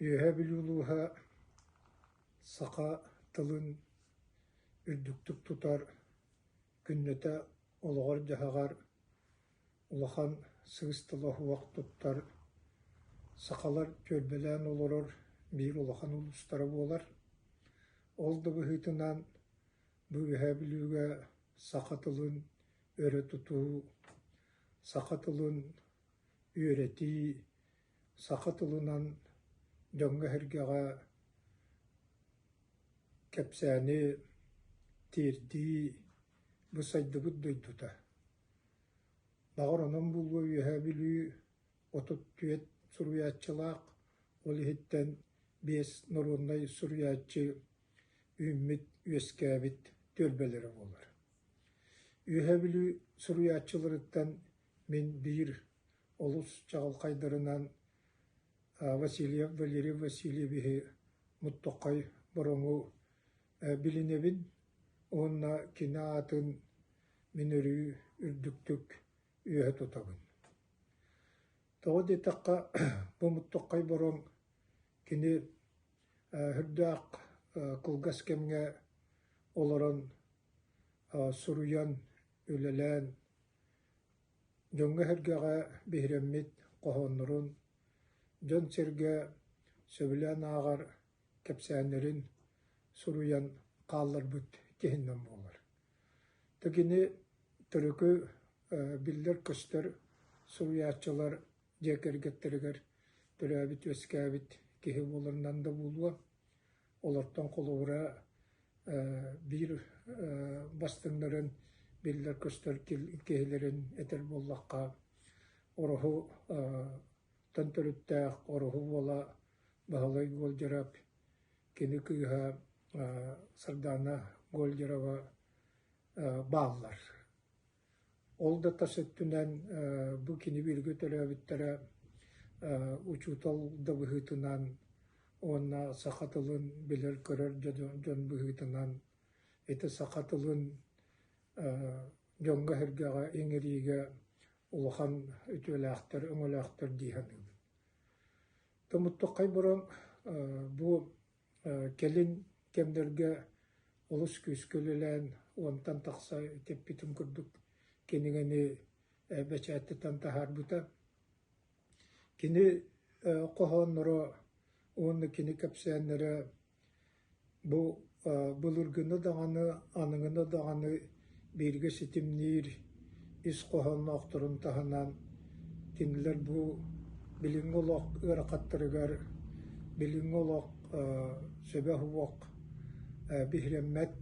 Үөһээ Бүлүү улууһа саха тылын үрдүктүк тутар, күннэтэ олоҕор-дьаһаҕар улахан сыыс тыла суох туттар сахалар түөлбэлээн олорор биир улахан улуустара буолар. Ол да быһыытынан бу Үөһээ Бүлүүгэ саха тылын өрө тутуу, саха тылын үөрэтии, саха тылынан дьоҥҥо-сэргэҕэ кэпсээни тиэрдии бу сайдыбыт дойдута. Баҕар онон буолуо Үөһээ Бүлүү 34 суруйааччылаах, ол иһиттэн биэс норуодунай суруйааччы үүммүт, үөскээбит түөлбэлэрэ буолар. Үөһээ Бүлүү суруйааччыларыттан мин биир олус чаҕылхайдарынан Васильев Валерий Васильевиһы Муттуххай Бороҥу билинэбин уонна кини аатын мин өрүү үрдүктүк үөһэ тутабын. Тоҕо диэтэххэ, бу Муттуххай Бороҥ кини сүрдээх кылгас кэмҥэ олорон суруйан, үлэлээн Дьоҥҥо-сэргэҕэ биһирэммит хоһооннорун, дьон-сэргэ сөбүлээн ааҕар кэпсээннэрин суруйан хаалларбыт киһинэн буолар. Кини төрүкү биллэр-көстөр суруйааччылар дьиэ кэргэттэригэр төрөөбүт-үөскээбит киһи буоларынан да буолуо, олортон холобура биир бастыҥнарын биллэр-көстөр киһилэрин этэр буоллахха, Ороһу-тан төрүттээх Ороһу уола Баһылай Гольдеров, кини кыыһа Сардаана Гольдерова бааллар. Ол да тас өттүнэн бу кини бииргэ төрөөбүттэрэ учуутал да быһыытынан уонна саха тылын билэр-көрөр дьон быһыытынан ити саха тылын дьоҥҥо-сэргэҕэ иҥэриигэ улахан үтүөлээхтэр, өҥөлөөхтөр дии саныыбын. Томуттуххай бұрын бу Кэлин кэмнэргэ олус күүскэ үлэлээн, уонтан тахса тэппитим курдук кинигэни бэчээттэтэн таһаарбыта. Кини хоһоонноро уонна кини кэпсээннэрэ бу былыргыны даҕаны, аныгыны даҕаны бииргэ ситимниир ис хоһоонноохторун таһынан кинилэр бу билиҥҥи олох ыарахаттарыгар, билиҥҥи олох сөбө суох биһирэммэт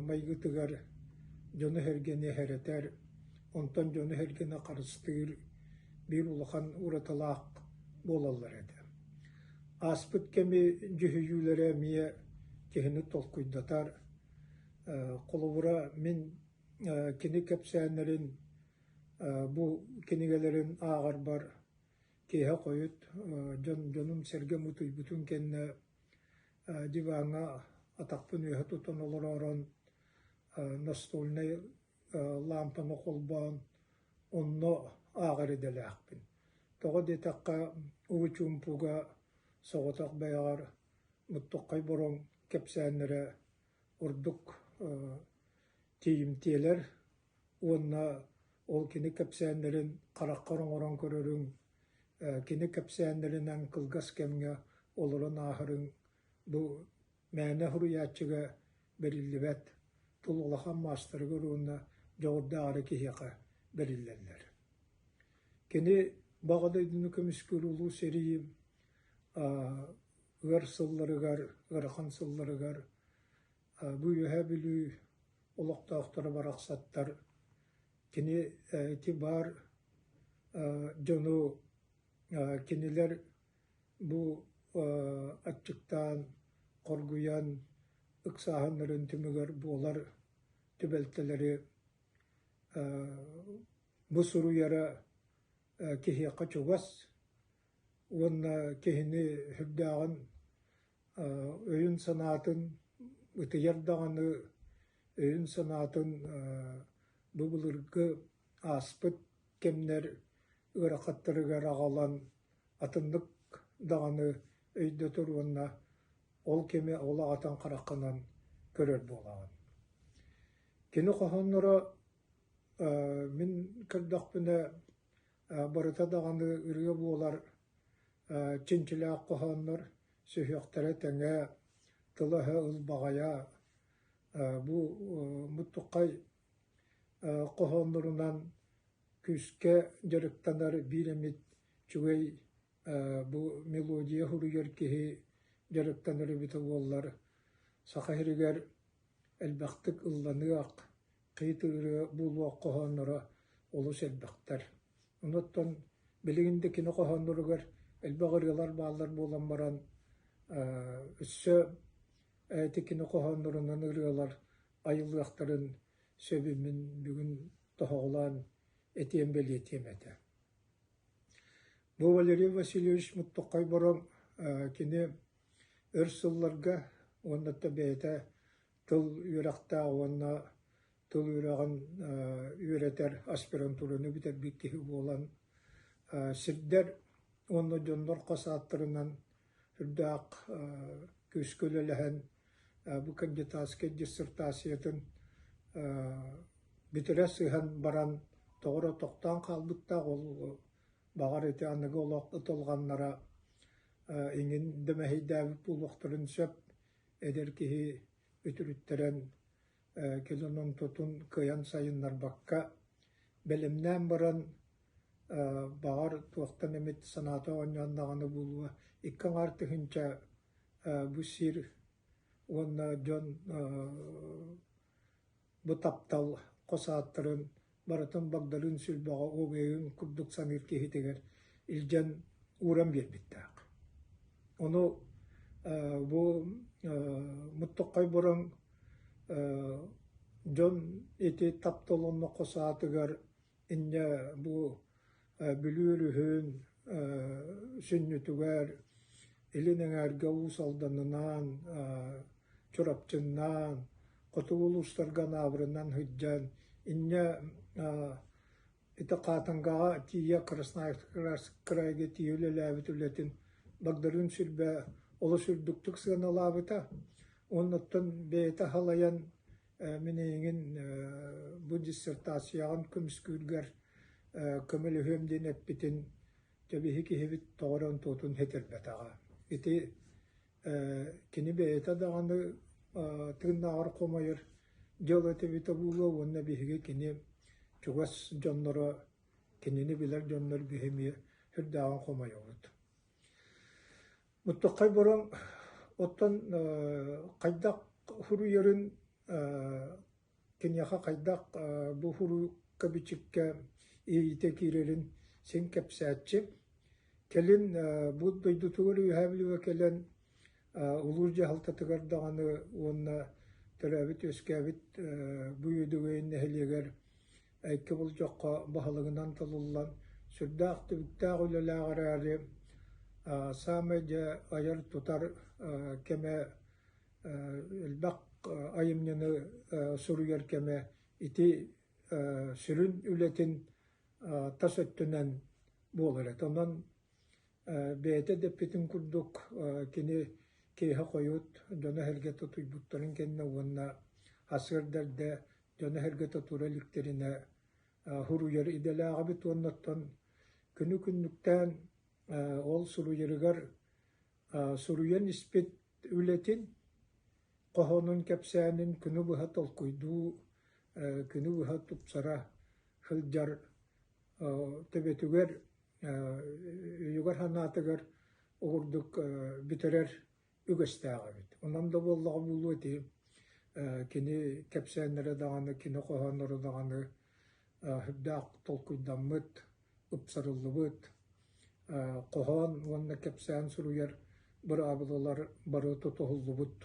майгытыгар дьону-сэргэни эрэтэр, онтон дьону-сэргэни харыстыыр биир улахан уратылаах буолаллар этэ. Ааспыт кэми дьүһүйүүлэрэ эмиэ киһини толкуйдатар. Холобура, мин кини кэпсээннэрин бу кинигэлэрин ааҕарбар киэһэ хойут дьон дьонум-сэргэм утуйбутун кэннэ диваҥҥа атахпын үөһэ тутан олороорон настольнай лаампаны холбоон онно ааҕар идэлээхпин. Тоҕо диэтэххэ, уу чуумпуга соҕотох бэйэҕэр муттуххай бороҥ кэпсээннэрэ ордук тиийимтиэлэр уонна ол кини кэпсээннэрин хараххар оҥорон көрөрүҥ, кини кэпсээннэринэн кылгас кэмҥэ олорон ааһарыҥ бу мээнэ суруйааччыга бэриллибэт тыл улахан маастарыгар уонна дьоҕурдаах эрэ киһиэхэ бэриллэллэр. Кини Баҕа дойдуну көмүскүүр улуу сэрии ыар сылларыгар, ыарахан сылларыгар бу Үөһээ Бүлүү олохтоохторо барахсаттар кини ити баар дьону кинилэр бу аччыктаан, хоргуйан ыксааһыннарын түмүгэр буолар түбэлтэлэри бу суруйара киһиэхэ чугас уонна киһини сүрдээҕин өйүн-санаатын ытыйар даҕаны өйүн-санаатын бу былыргы ааспыт кэмнэр ыарахаттарыгар аҕалан атыннык даҕаны өйдөтөр уонна ол кэми ол аҕатын хараххынан көрөр буолаҕын. Кини хоһоонноро мин көрдөхпүнэ барыта даҕаны ырыа буолар чинчилээх хоһооннор сүһүөхтэрэ тэҥэ, тыла-өһө ылбаҕайа бу муттуххай хоһооннорунан күүскэ дьарыктанар биир эмит үчүгэй бу мелодия суруйар киһи дьарыктанар эбитэ буоллар, Саха сиригэр элбэхтик ылланыах, хит ырыа буолуох хоһоонноро олус элбэхтэр. Онуттан билигин да кини хоһоонноругар элбэх ырыалар бааллар буолан баран, өссө ити кини хоһооннорунан ырыалар айыллыахтарын сөбүн мин бүгүн тоһоҕолоон этиэм бэлиэтиэм этэ. Бу Валерий Васильевич Муттуххай Бороҥ кини өр сылларга уонна да бэйэтэ тыл үөрэхтээх уонна тыл үөрэҕин үөрэтэр аспирантураны бүтэрбит киһи буолан сирдэр уонна дьоннор хос ааттарынан сүрдээх күүскэ үлэлэһэн бу кандидатскай диссертациятын бүтэрэ сыһан баран тоҕо эрэ тохтоон хаалбыттаах ол баҕар ити аныгы олох ытылҕаннара иҥин да мэһэйдээбит буолуохтарын сөп эдэр киһи үтүрүттэрэн кэлин онтутун кыайан сайыннарбакка бэлэмнээн баран баҕар туохтан эмит санаата оонньоон даҕаны буолуо 2,5 тыһыынча бу сир уонна дьон бу таптал хос ааттарын барытын Багдарыын Сүлбэҕэ уобуйайын курдук саныыр киһитигэр илдьэн ууран биэрбиттээх. Ону бу Муттуххай Бороҥ дьон ити таптал уонна хос аатыгар инньэ бу Бүлүү өрүһүн сүнньүтүгэр Илин Эҥээргэ Уус Алданынан, Чурапчыннаан, хотугу улуустарга Анаабырынан сылдьан инньэ ити Хаатангаҕа тиийэ Красноярск кыраайга тиийэ үлэлээбит үлэтин Багдарыын Сүлбэ олус үрдүктүк сыаналаабыта. Уонна оттон бэйэтэ салайан мин эйигин бу диссертацияҕын көмүскүүргэр көмөлөһүөм диэн эппитин дьэ биһи киһибит тоҕо эрэ онтуотун ситэрбэтэҕэ. Ити кини бэйэтэ даҕаны тыыннааҕар хомойор дьыала эбитэ буолуо уонна биһиги кини чугас дьонноро, кинини билэр дьоннор биһи эмиэ сүрдээҕин хомойобут. Муттуххай бороҥ оттон хайдах суруйарын киниэхэ хайдах бу сурукка-бичиккэ иэйиитэ киирэрин син кэпсээччи. Кэлин бу дойдутугар Үөһээ Бүлүүгэ кэлэн улуус дьаһалтатыгар даҕаны уонна төрөөбүт-үөскээбит бу Үөдүгэйин нэһилиэгэр икки болдьоххо баһылыгынан талыллан сүрдээх түбүктээх үлэлээх эрээри саамай дьэ айар-тутар кэмэ элбэх айымньыны суруйар кэмэ ити сүрүн үлэтин тас өттүнэн буолар этэ. Онон бэйэтэ да эппитин курдук кини киэһэ хойут дьоно-сэргэтэ утуйбуттарын кэннэ уонна сарсыарда эрдэ дьоно-сэргэтэ тура иликтэринэ суруйар идэлээх эбит уонна оттон күнү-күннүктээн ол суруйарыгар суруйан испит үлэтин, хоһоонун кэпсээнин күнү быһа толкуйдуу, күнү быһа тупсара сылдьар төбөтүгэр, өйүгэр-санаатыгар угурдук бүтэрэр үгэстээх эбит. Онон да буоллаҕа буолуо ити кини кэпсээннэрэ даҕаны, кини хоһоонноро даҕаны сүрдээх толкуйдаммыт, ыпсарыллыбыт хоһоон уонна кэпсээн суруйар быраабылалар бары тутуһуллубут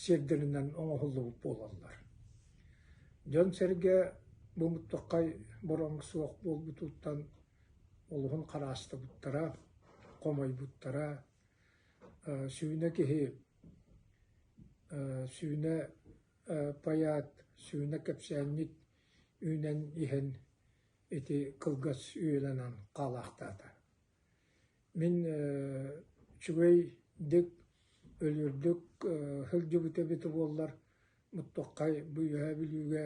сиэрдэринэн оҥоһуллубут буолаллар. Дьон-сэргэ бу муттуххай бороҥ суох буолбутуттан олуһун хараастыбыттара, хомойбуттара. Сүүнэ киһи, сүүнэ поэт, сүүнэ кэпсээнньит үүнэн иһэн ити кылгас үйэлэнэн хаалаахтаата. Мин Үчүгэйдик, өлүөрдүк сылдьыбыт эбитэ буоллар, Муттуххай бу Үөһээ Бүлүүгэ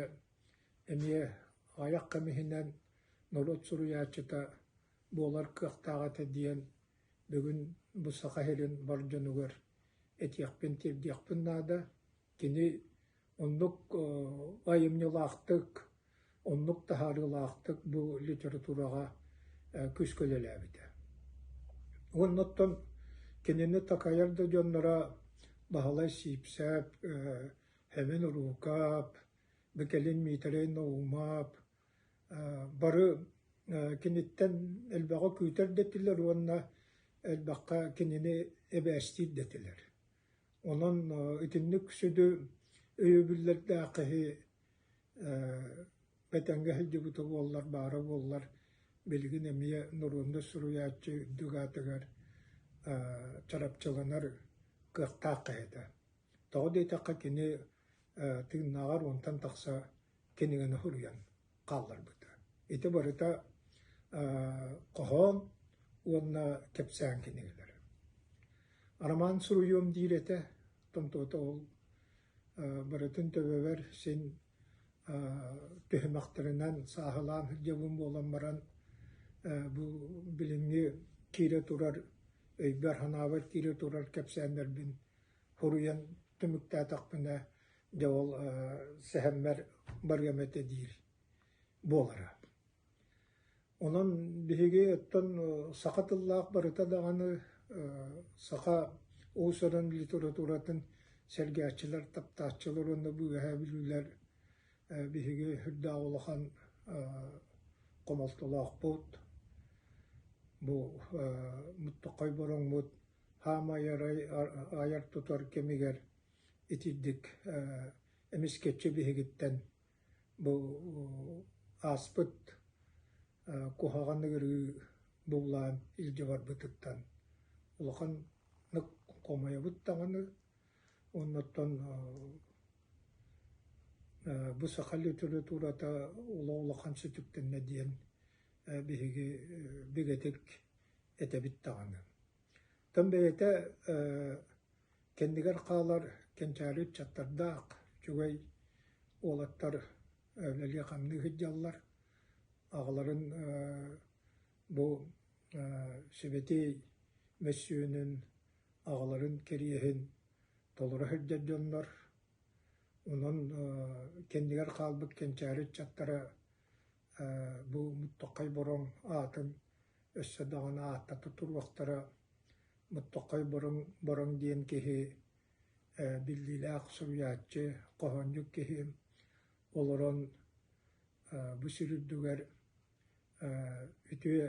эмиэ аҕыйах кэм иһинэн норуот суруйааччыта буолар кыахтаах этэ диэн бүгүн бу Саха сирин бар дьонугар этиэхпин, тиэрдиэхпин наада. Кини оннук айымньылаахтык, оннук таһаарыылаахтык бу литератураҕа күүскэ үлэлээбитэ. Уонна оттон кинини такайар да дьонноро Баһылай Сиипсэп, Хэмин Уруукап, Бэкэлин Миитэрэй Наумап бары киниттэн элбэҕи күүтэр да этилэр уонна элбэххэ кинини эбээстиир да этилэр. Онон итинник сүдү өйөбүллэрдээх киһи бэтэҥҥэ сылдьыбыта буоллар, баара буоллар, билигин эмиэ норуодунай суруйааччы үрдүк аатыгар чарапчыланар кыахтаах киһи этэ. Тоҕо диэтэххэ кини тыыннааҕар уонтан тахса кинигэни суруйан хаалларбыта. Ити барыта хоһоон уонна кэпсээн кинигэлэрэ. Роман суруйуом диир этэ, томтоото ол барытын төбөбөр син түһүмэхтэринэн сааһылаан сылдьабын буолан баран бу билиҥҥи киирэ турар өйбөр-санаабар киирэ турар кэпсээннэрбин суруйан түмүктээтэхпинэ дьэ ол сэһэммэр барыам этэ диир буолара. Онон биһиги оттон саха тыллаах барыта даҕаны саха уус-уран литературатын сэргээччилэр, таптааччылар уонна бу үөһээ бүлүүлэр биһиги сүрдээх улахан хомолтолоохпут. Бу Муттуххай Бороҥмут хаамай айар-тутар кэмигэр итирдик эмискэччи биһигиттэн бу ааспыт куһаҕан ыарыы буллаан илдьэ барбытыттан улаханнык хомойобут даҕаны уонна оттон бу саха литературата улахан сүтүктэннэ диэн биһиги бигэтик этэбит даҕаны. Оттон бэйэтэ кэннигэр хаалар кэнчээри ыччаттардаах үчүгэй уолаттар үлэлии-хамныы сылдьаллар. Аҕаларын бу сибэтиэй мөссүөнүн, аҕаларын кэриэһин толоро сылдьар дьоннор. Онон кэннигэр хаалбыт кэнчээри ыччаттара бу Муттуххай Бороҥ аатын өссө даҕаны ааттата туруохтара. Муттуххай Бороҥ, Бороҥ диэн киһи биллиилээх суруйааччы, хоһоонньут киһи олорон бу сир үрдүгэр үтүө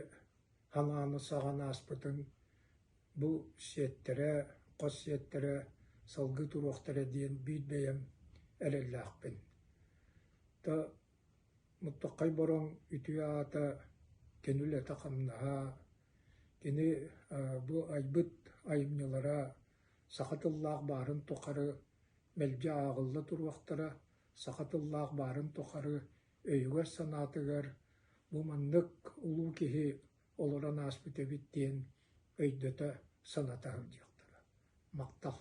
санааны саҕан ааспытын бу сиэттэрэ, хос сиэттэрэ салгыы туруохтара диэн биир бэйэм эрэллээхпин. Муттуххай Бороҥ үтүө аата кини үлэтэ-хамнаһа, кини бу айбыт айымньылара саха тыллаах баарын тухары мэлдьи ааҕылла туруохтара, саха тыллаах баарын тухары өйүгэр-санаатыгар бу маннык улуу киһи олорон ааспыт эбит диэн өйдөтө, саната сылдьыахтара. Махтал.